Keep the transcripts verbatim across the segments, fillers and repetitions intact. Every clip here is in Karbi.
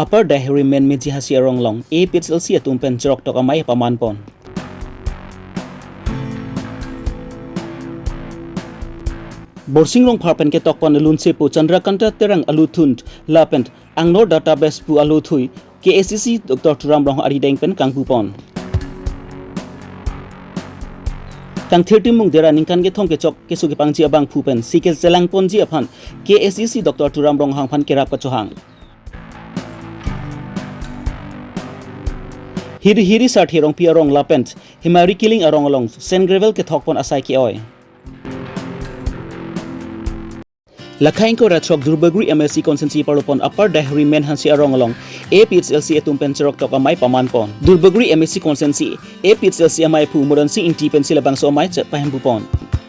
Upper Deihori Main Meji Hasi arong along A P H L C atum pen cheroktok amei paman pon. Borsing Rongphar pen ketok pon alun sepo Chandrakanta Terang aluthun lapen Angnor Database pu aluthui K A C C Doctor Tuliram Ronghang arideng pen kangpu pon. Tangthir Timung Dera ningkan kethom kechok keso kepangji abangphu pen si kechelang ponji aphan K A C C Doctor Tuliram Ronghang aphan kerap kachohang. Hiri Hiri Sarthe Rongpi arong lapen Himari Kiling arong along sand gravel kethok pon asai ke-oi. Lakhai ingkoi ra throk Durbagori M A C constituency parlopon Upper Deihori Main Hasi arong along A P H L C atum pen cheroktok amei paman pon. Durbagori M A C constituency A P H L C amei aphu Modan Sing Ingti pensi labangso amei che pahempu pon.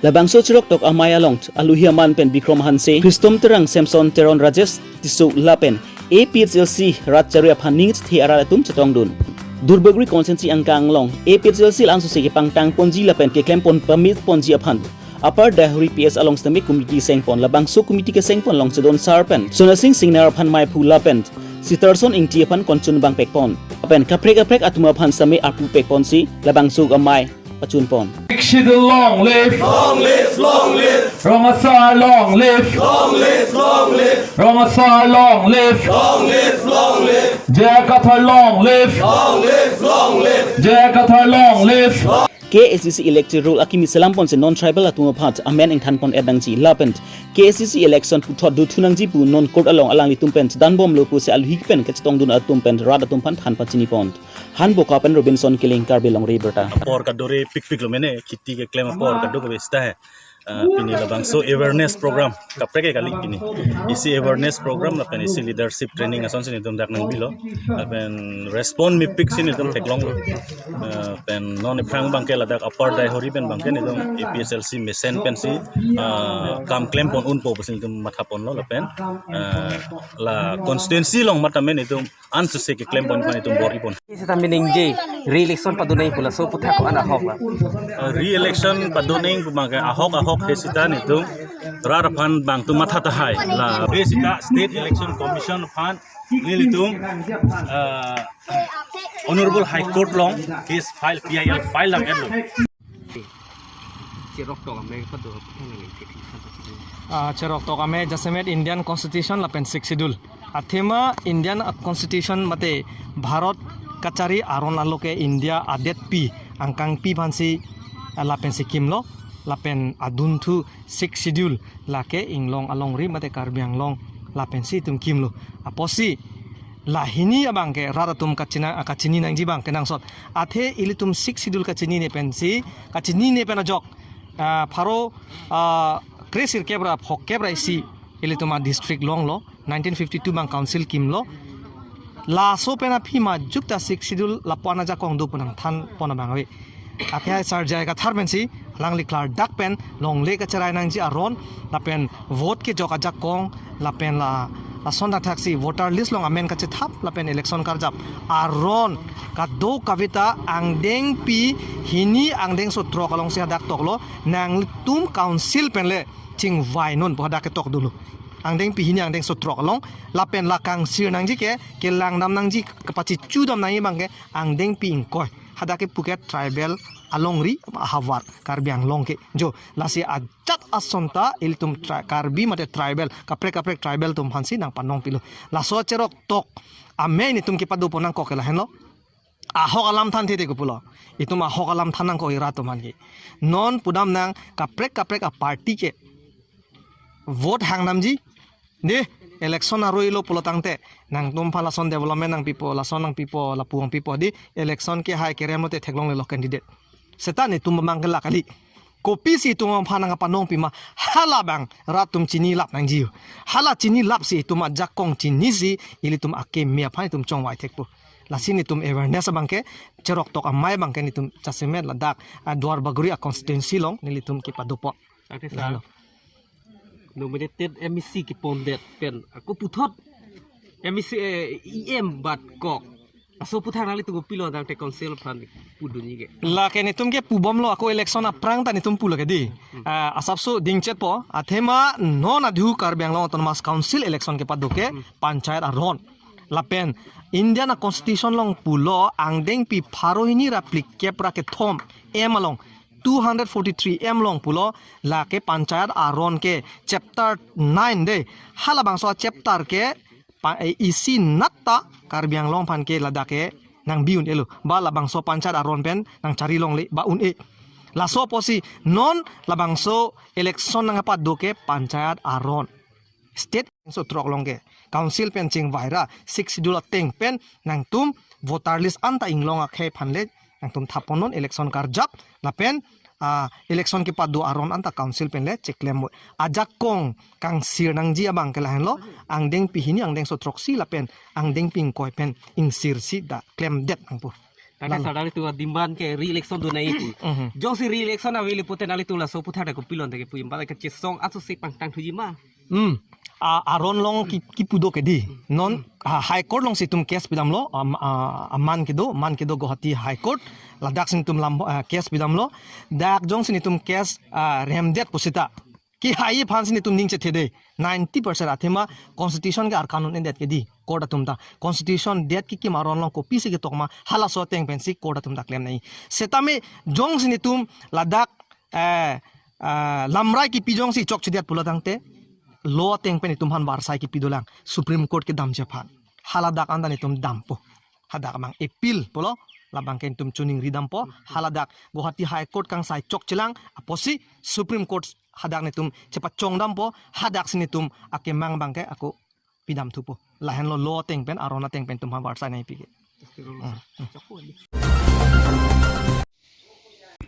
Labangso cheroktok amei along aluhi aman pen Bikrom Hanse, Christom Terang, Samson Teron, Rajesh Tisso lapen A P H L C rat charui aphan ning chethe arat atum chetongdun. Durbagori constituency angkang along A P H L C la-an sose kepangtang ponji lapen keklem pon pamit ponji aphan Upper Deihori P S along sitame committee seng pon, labangso committee keseng pon along Chedon Sar pen Sona Sing Singnar aphan amei aphu lapen Sitarson Ingti aphan konchun bang pek pon. Lapen kaprek kaprek atum aphan sitame arpu pek ponsi labangso amei pachun pon. Sixth Schedule long live! Long live, long live! Rong Asar long live! Long live, long live! Rong Asar long live! Long live, long live! J I Kathar long live! Long live, long live! J I Kathar long live! K A C C electoral roll akimi selam ponsi non-tribal atum aphan amen ingthan pon-et nangji lapen K A C C election puthot dothu nangji pu non court along alanglitum pen chedan bomlo pusi aluhi pen kachetongdun atum pen rat atum aphan than pachini pon. Han Boka pen Robinson Killing, Karbi Longri Abirta. Apor kadore pikpik lo mene, kheti keklem apor kadokave sita hai. Ah, pini labangso awareness program kaprek ke kali pini. Isi awareness program lapen isi leadership training asonsi netum dak nangbilo. Lapen respond mepik si netum theklonglo. Ah, pen non aphrang abangke ladak Upper Deihori pen abangke netum A P H L C mesen pensi, ah, kam klem pon unpo pusi netum matha ponlo lapen, ah, la constituency along matame netum ansose keklem pon aphan netum bor-i pon. Seta meningje re-election padonang pu laso aputhak ko-an ahok la. Re-election padonang pu abangke ahok ahok he sita netum rat aphan bang atum matha tahai. La he sita State Election Commission aphan nelitum, ah, Honorable High Court along case file, P I L file lang etlo. Cheroktok amei pado aphan nang isi than pachini. Ah, cheroktok amei jasemet Indian Constitution lapen Sixth Schedule. Athema Indian Constitution mate Bharat kachari aron aloke India adetpi angkangpi aphansi, ah, lapensi kimlo, lapen adunthu Sixth Schedule lake inglong alongri mate Karbi Anglong lapensi itum kimlo. Apotsi la hini abangke rat atum kachina, ah, kachini nangji abangke nangsot. Athe ilitum Sixth Schedule kachinine pensi, kachinine pen ajok, ah, pharo, ah, kresirkep ra phokep ra isi ilitum adistrict longlo, nineteen fifty-two abang council kimlo. Laso pen aphi majok ta Sixth Schedule lapu-an ajakong do pu nangthan pon abang ave. Athe hai Sar J I Kathar pensi alangli klardak pen longle kacherai nangji aron lapen vote kejok ajakong lapen la, lason thakthak si voter list along amen kachethap lapen election karjap aron kadokave ta angdengpi hini angdengso throk alongsi hadak toklo, nangtum council pen le chingvai non pu hadak ketok dolo. Angdengpi hini angdengso throk along lapen la kangsir nangji ke, kelang dam nangji, kapachichu dam nangji abangke angdengpi ingkoi. Hadak kepu ke tribal alongri ahavar Karbi Anglong ke. Jo, lasi ajat ason ta ilitum tri-, Karbi mate tribal, kaprek kaprek tribal atum aphansi nangpanong pilo. Laso acheroktok amei netum kepado pon nangkok ke lahenlo. Ahok alam than titi ke pulo. Itum ahok alam than nangkok ira atum aphan ke. Non pudam nang kaprek kaprek aparty ke vote hang damji. Dei, election arui lo pulo tangte, nangtum aphan lason development nangpipo, lason nangpipo, lapu nangpipo. Dei, election ke hai kerem lote theklonglelo candidate. Seta netum abangke la kali. Kopisi itum aphan nangpanong pima, hala abang rat atum chinilap nangji. Hala chinilapsi itum ajakong chinisi ilitum akeme aphan itum chongvai thekpo. Lasi netum awareness abangke, cheroktok amei abangke netum jasemet ladak, ah, Duarbagori a constituency along nelitum kepado pon. Ate sir. Lalo. Nominated M A C kepondet pen ako puthot M A C, eh, E M bat kok. Laso aputhak nanglitum kopilo tangte council aphan pudunji ke. Lake netum ke pubomlo, ako election aphrang ta netum pulo ke dei. Hmm. Ah, asapso dingchetpo, athema non adhu Karbi Anglong Autonomous Council election kepado ke, hmm, panchayat aron. Lapen Indian a-constitution along pulo angdengpi pharo hini ra phlikep ra kethom M along, two hundred forty-three M along pulo, lake panchayat aron ke chapter nine de. Halabangso chapter ke pa, eh, isi nat ta Karbi Anglong aphan ke ladak ke nangbi un-elo. Ba labangso panchayat aron pen nangchari longle ba un-e. Laso apotsi non labangso election nangpado ke panchayat aron. State so throk along ke council pen chingvai ra Sixth Schedule ateng pen nangtum voter list anta inglong akhei aphan le nangtum thapon non election karjap lapen, ah, election kepado aron anta council pen le cheklem mo. Ajakong kangsir nangji abang ke lahenlo, angdengpi hini angdengso throksi lapen angdengpi ingkoi pen ingsirsi dak klemdet nangpo. Tata Lalo. Sar nanglitum adimban ke re-election do nai pu. Mhm. Jongsi re-election avele pute nanglitum laso aphuthak ta kopilon ta kepu, imbala kachesong aso si pangtang thuji ma? Hmm. A, aron along ki, kipu do ke di. Non, a, High Court alongsi itum case pidamlo, am, a, aman kedo, man kedo Guwahati High Court. Ladak si itum lam, a, case pidamlo. Dak jongsi itum case, a, remdet pusita kehai aphansi itum ning chethede. Ninety percent athema constitution ke arkanun endet ke di court atum ta. Constitution det kekim aron along kopisi ketok ma halaso ateng pensi court atum ta klem nai. Setame jongsi itum ladak, eh, ah, lamrai kipi jongsi chokchedet pulo tangte law ateng pen itum aphan varsai kipi dolang Supreme Court kedamji aphan. Haladak anta itum dampo. Hadak amang appeal pulo, labang ke itum choningri dampo. Haladak Guwahati High Court kangsai chokchelang apotsi Supreme Court hadak itum chepachong dampo, hadak si itum akemang abang ke ako pidam thupo. Lahenlo law ateng pen, aron ateng pen itum aphan varsai nangpi ke. Hmm, hmm.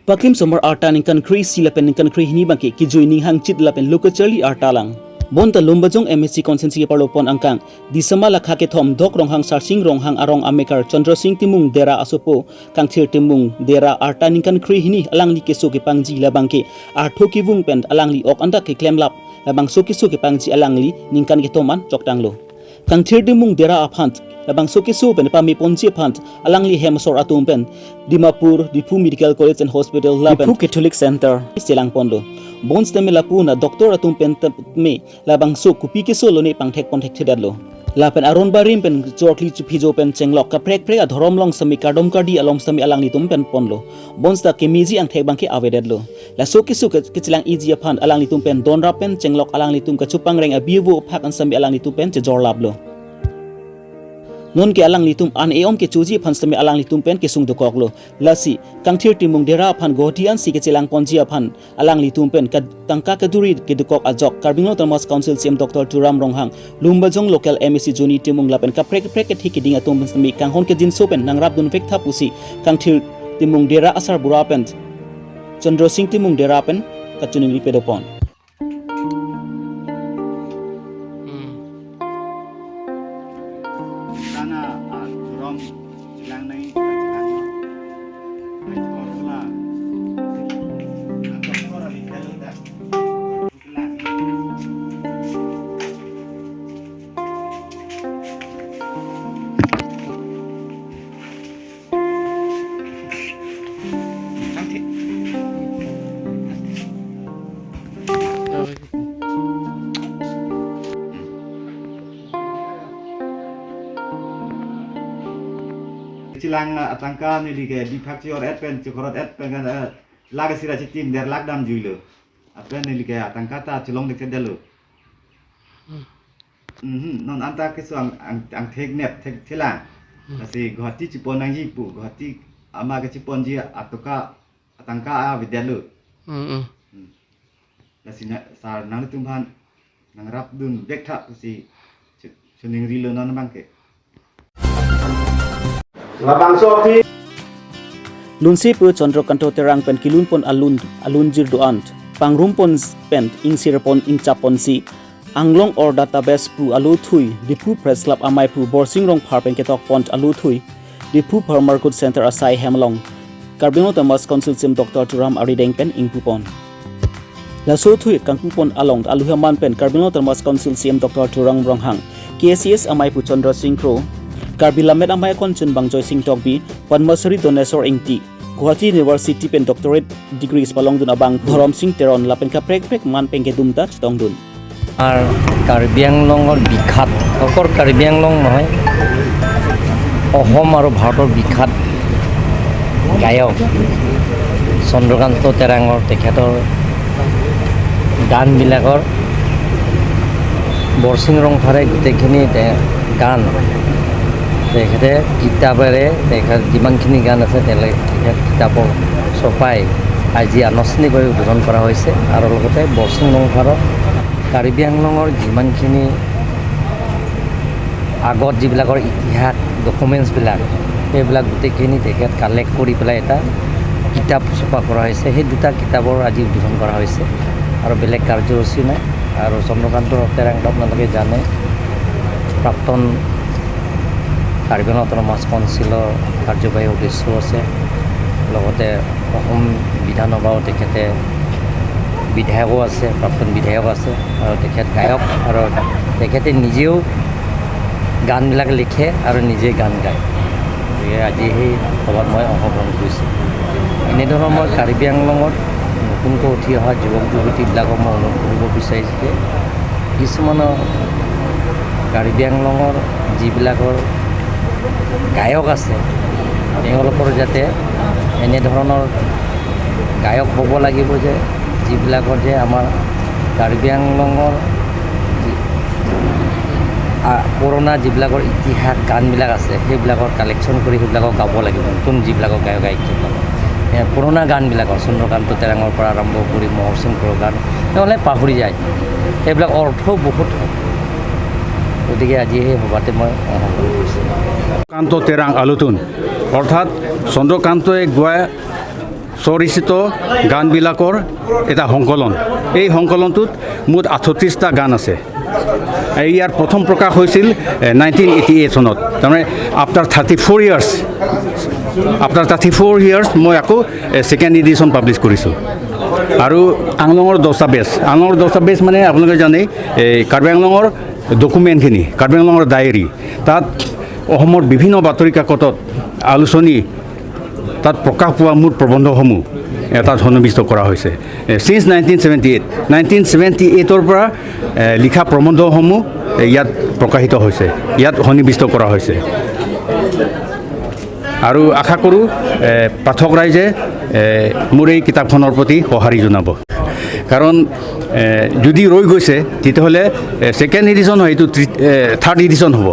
Paklim somar arta ningkan kre-isi lapen ningkan kre-hini abang ke kejui ninghangchit lapen lo kacharli arta lang. Bonta Lumbajong M A C constituency keparlopon angkang Disama lakha kethom Dok Ronghang Sarsing Ronghang arong amekar Chandra Sing Timung Dera asopo Kangthir Timung Dera arta ningkan kre-hini alangli keso kepangji labang ke artho kevung pen alangli ok anta keklemlap, labangso keso kepangji alangli ningkan kethom an choktanglo. Kangthir Timung Dera aphan labangso keso pen pameponji aphan alangli hem asor atum pen Dimapur Diphu Medical College and Hospital lapen Diphu Catholic Center chelangponlo. Bonsitame lapu na doctor atum pen tame labangso kopi keso lone pangthekpon thekthedetlo. Lapen aron barim pen chorkli chuphijo pen chenglok kaprek prek adhorom along sitame kardom kardi along sitame alanglitum pen ponlo. Bonsita kemeji angthek abang ke avedetlo. Laso keso ke, kechelang-iji aphan alanglitum pen donrap pen chenglok alanglitum kachopangreng abi avo aphak an sitame alanglitum pen chejorlaplo. Nonke alanglitum an e-om kechoji aphan sitame alanglitum pen kesung dokoklo. Lasi Kangthir Timung Dera aphan Guwahati ansi kechelangponji aphan alanglitum pen ka, tangka kaduri kedokok ajok Karbi Anglong Autonomous Council C E M Doctor Tuliram Ronghang, Lumbajong local M A C Johnny Timung lapen kaprek kaprek kethe keding atum pen sitame kanghon kejinso pen nangrapdun vektha pusi Kangthir Timung Dera asarbura pen Chandra Sing Timung Dera pen kachoningri pedopon. Sana, ah, rom silang nai, silang nai. Nai, rom la. Chilang, ah, atangka neli ke biphak chior et pen, chikorot et pen kan, eh, lake sira chitim der lak dam juilo. Apen neli ke atangka ta chilong dek delo. Mhm, non anta keso ang, ang, angthek nep, thek thelang. Hmm. Lasi Guwahati chipon nangji pu, Guwahati ama ke chiponji atoka atangka avedetlo. Hmm, hmm. Hmm. Lasi na, sar nanglitum aphan nangrapdun vektha pusi chu, chuningrilo non abang ke. Labangso aphi. Lunse pu Chandrakanta Terang pen kelunpon alun, alunjir do-an pangrumpon pen ingsirpon ingchapponsi Anglong Order Database pu alothui Diphu Press Club amei pu Borsing Rongphar pen ketokpon alothui Diphu Farmer Good Center asai hem along Karbi Anglong Autonomous Council C E M Doctor Tuliram arideng pen ingpupon. Laso thui kangpupon along aluhi aman pen Karbi Anglong Autonomous Council C E M Doctor Tuliram Ronghang, K A C S amei pu Chandra Sing Kro, Karbi Lammet Amei akon chunbang Joysing Tokbi, Padma Shri Doneswar Ingti, Guwahati University pen doctorate degrees palongdun abang Dhorom Sing Teron lapen kaprek prek man pen kedum ta chetongdun. Ar Karbi Anglong or bikhat, okor Karbi Anglong nohoi, অসম আৰু ভাৰতৰ বিখ্যাত গায়ক চন্দ্ৰকান্ত তেৰাঙৰ, তেখেতৰ গানবিলাকৰ বৰসিং ৰংফাৰে গোটেইখিনি তে-, গান তেখেতে কিতাপেৰে, তেখেত যিমানখিনি গান আছে, তেলে-, তেখেত কিতাপত চপাই আজি আনুষ্ঠানিকভাৱে উদ্বোধন কৰা হৈছে। আৰু লগতে বৰসিং ৰংফাৰৰ কাৰ্বি আংলঙৰ যিমানখিনি আগত যিবিলাকৰ ইতিহাস, ডকুমেণ্টছবিলাক, সেইবিলাক গোটেইখিনি তেখেত কালেক্ট কৰি পেলাই এটা কিতাপ চপা কৰা হৈছে। সেই দুটা কিতাপৰ আজি উদ্বোধন কৰা হৈছে আৰু বেলেগ কাৰ্যসূচী নাই। আৰু চন্দ্ৰকান্ত তেৰাংক আপোনালোকে জানে, প্ৰাক্তন কাৰ্বি আংলং অট'নমাছ কাউন্সিলৰ কাৰ্যবাহী সদস্যও আছে, লগতে অসম বিধানসভাও তেখেতে বিধায়কো আছে, প্ৰাক্তন বিধায়ক আছে, আৰু তেখেত গায়ক, আৰু তেখেতে নিজেও গানবিলাক লিখে আৰু নিজে গান গায়। গতিকে আজি সেই সভাত মই অংশগ্ৰহণ কৰিছোঁ। এনেধৰণৰ মই কাৰ্বি আংলঙত নতুনকৈ উঠি অহা যুৱক যুৱতীবিলাকক মই অনুৰোধ কৰিব বিচাৰিছোঁ যে কিছুমানৰ কাৰ্বি আংলঙৰ যিবিলাকৰ গায়ক আছে, তেওঁলোকৰ যাতে এনেধৰণৰ গায়ক হ'ব লাগিব যে যিবিলাকৰ যে আমাৰ কাৰ্বি আংলঙৰ যি-, আ, পুৰণা যিবিলাকৰ ইতিহাস গানবিলাক আছে, সেইবিলাকৰ কালেকশ্যন কৰি সেইবিলাকক গাব লাগিব। নতুন যিবিলাকৰ গায়ক গায়িকাসকল, এ, পুৰণা গানবিলাকৰ, চন্দ্ৰকান্ত তেৰাঙৰ পৰা আৰম্ভ কৰি মহৰ সিং গান, নহ'লে পাহৰি যায়। সেইবিলাক অৰ্থ বহুত হয়। গতিকে আজি সেই সভাতে মই অংশগ্ৰহণ কৰিছোঁ। কান্ত তেৰাং আলোচনী, অৰ্থাৎ চন্দ্ৰকান্তই গোৱা স্বৰচিত গানবিলাকৰ এটা সংকলন। এই সংকলনটোত মুঠ আঠত্ৰিশটা গান আছে। এই ইয়াৰ প্ৰথম প্ৰকাশ হৈছিল, এ, নাইনটিন এইটি এইট চনত। তাৰমানে, after thirty four years, after thirty four years মই আকৌ, এ, ছেকেণ্ড এডিশ্যন পাব্লিছ কৰিছোঁ। আৰু আংলঙৰ দস্তাবেজ, আংলঙৰ দস্তাবেজ মানে আপোনালোকে জানেই, এই কাৰ্বি আংলঙৰ ডকুমেণ্টখিনি, কাৰ্বি আংলঙৰ ডায়েৰী, তাত অসমৰ বিভিন্ন বাতৰি কাকতত, আলোচনী, তাত প্ৰকাশ পোৱা মোৰ প্ৰবন্ধসমূহ, এ, তাত সন্নিৱিষ্ট কৰা হৈছে। এ, since nineteen seventy eight, nineteen seventy এইটৰ পৰা, এ, লিখা প্ৰবন্ধসমূহ, এ, ইয়াত প্ৰকাশিত হৈছে, ইয়াত সন্নিৱিষ্ট কৰা হৈছে। আৰু আশা কৰোঁ, এ, পাঠক ৰাইজে, এ, মোৰ এই কিতাপখনৰ প্ৰতি সঁহাৰি জনাব। কাৰণ, এ, যদি ৰৈ গৈছে, তেতিয়াহ'লে, এ, ছেকেণ্ড এডিশ্যন হয়, এইটো থ্ৰী-, এ, থাৰ্ড এডিশ্যন হ'ব।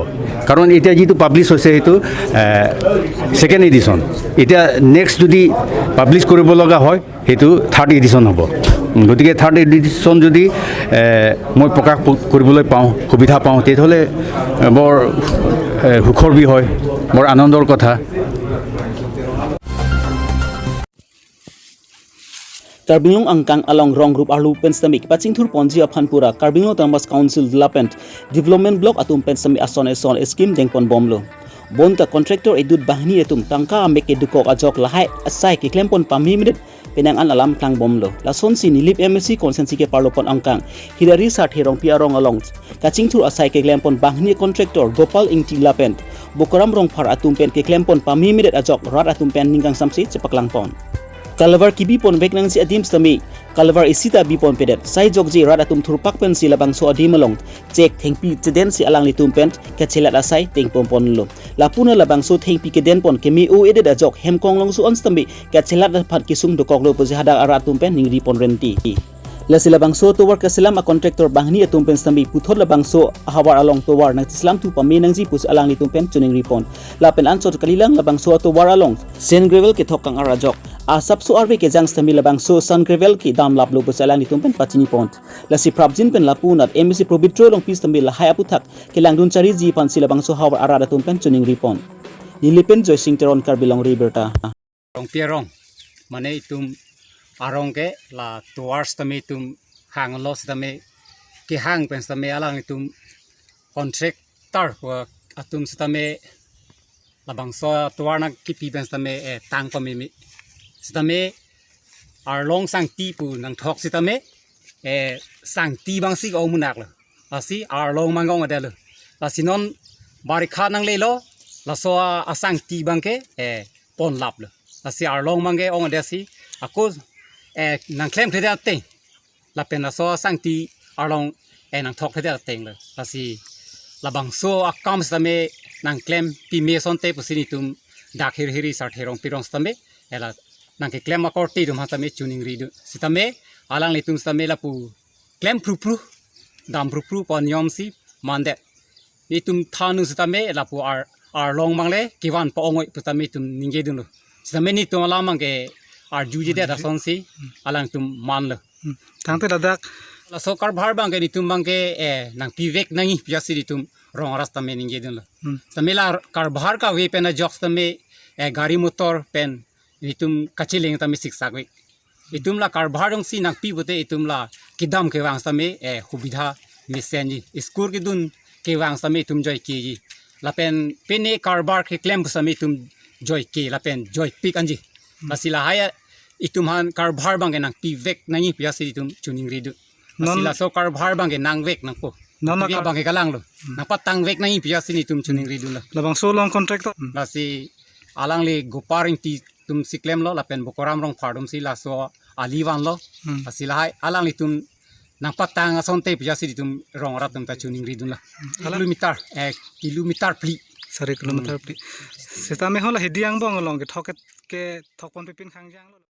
কাৰণ এতিয়া যিটো পাব্লিছ হৈছে, সেইটো, এ, ছেকেণ্ড এডিশ্যন। এতিয়া নেক্সট যদি পাব্লিছ কৰিব লগা হয়, সেইটো থাৰ্ড এডিশ্যন হ'ব। গতিকে থাৰ্ড এডিশ্যন যদি, এ, মই প্ৰকাশ প-, কৰিবলৈ পাওঁ, সুবিধা পাওঁ, তেতিয়াহ'লে, এ, বৰ, এ, সুখৰ বিষয়, বৰ আনন্দৰ কথা। Karbi Anglong angkang along rong group arlo pen sitame kepachingthur ponji aphan pura Karbi Anglong Autonomous Council lapen Development Block atum pen sitame ason eson scheme dengpon bomlo. Bonta contractor edut banghini atum tangka amek kedokok ajok lahai asai keklempon pame medet penang an alam klang bomlo. Lasonsi Nilip M A C constituency keparlopon angkang Hilary Sarthe Rongpi arong along kachingthur asai keklempon banghini contractor Gopal Ingti lapen Bokaram Rongphar atum pen keklempon pame medet ajok rat atum pen ningkang samsi chepaklangpon. Kalavar kibipon vek nangji adim sitame kalavar isi ta bipon pedet, sai jokji rat atum thurpak pensi labangso adim along chek thengpi chedensi alanglitum pen kachelat asai tengpon ponlo. Lapu na labangso thengpi kedenpon keme-o-edet ajok hem konglongso an sitame kachelat aphan kesung dokoklo pusi hadak arat atum pen ningri pon renti. Lasi labangso atovar kaselam a contractor banghini atum pen sitame puthot labangso ahavar along tovar nangcheselam thu pame nangji pusi alanglitum pen choningri pon. Lapen anchot kalilang labangso atovar along sand gravel kethok kang-ar ajok asapso arve kejang sitame labangso sand gravel kedam laplo pusi alanglitum pen pachini pon. Lasi prapjin pen lapu anat M A C Pabitra Rongpi sitame lahai aputhak kelangdun chariji aphansi labangso havar arat atum pen choningri pon. Nilip pen Joysing Teron, Karbi Longri Abirta. Rongpi arong, mane itum arong ke la tovar sitame itum hanglo sitame kehang pen sitame alanglitum contractor wa atum sitame labangso tovar nangkipi pen sitame, eh, tang pameme. Sitame arlong sangti pu nangthok sitame, eh, sangti abangsi ong munak lo. Lasi arlong abang ong-edetlo. Lasi non barikha nanglelo, laso a, asangti abangke, eh, pon laplo. Lasi arlong abangke ong-edetsi, ako, eh, nangklemkledet ateng. Lapen laso asangti arlong, eh, nangthokledet atenglo. Lasi labangso akam sitame nangklem pime asonte pusi netum dak hirhiri Sarthe Rongpi arong sitame, ela nangkeklem akorte atum aphan sitame choningri dun. Sitame alanglitum sitame lapu klem phrupru, dam phrupru pu aniyom si mandet. Netum thanu sitame lapu ar, arlong abang le kevan pa-ong-oi pu sitame netum ningje dunlo. Sitame netum alam abangke arjujedet asonsi alangtum manlo. Hmm. Tangte ladak. Laso karbhar abangke netum abangke, eh, nangpivek nangji pu jasi netum rong arat sitame ningje dunlo. Hmm. Sitame la karbhar kave pen ajok sitame, eh, gari motor pen netum kacheleng sitame siksak ave. Itum la karbhar jongsi nangpi pute itum la kedam kevang sitame, eh, hubidha mesenji. School kedun kevang sitame itum joikeji. Lapen pine karbhar keklem pu sitame itum joike lapen joipik anji. Lasi lahai itum aphan karbhar abangke nangpivek nangji pu jasi itum choningri dun. Lasi non laso karbhar abangke nangvek nangpo. Non pivek kar- abangke kalanglo. Hmm. Nangpatangvek nangji pu jasi netum choningri dunlo. Labangso along contractor. Hmm. Lasi alangli Gopar Ingti atumsi klemlo lapen Bokoram Rongphar atumsi laso ali vanlo. Hmm. Lasi lahai alanglitum nangpatang asonte pu jasi netum rong arat atum ta choningri dunlo. Hmm. Alang kilometer, eh, kilometer phli. Sari kilometer phli. Sitame hala hidi angbong along kethok ke, kethok pon pipin khangjanglo.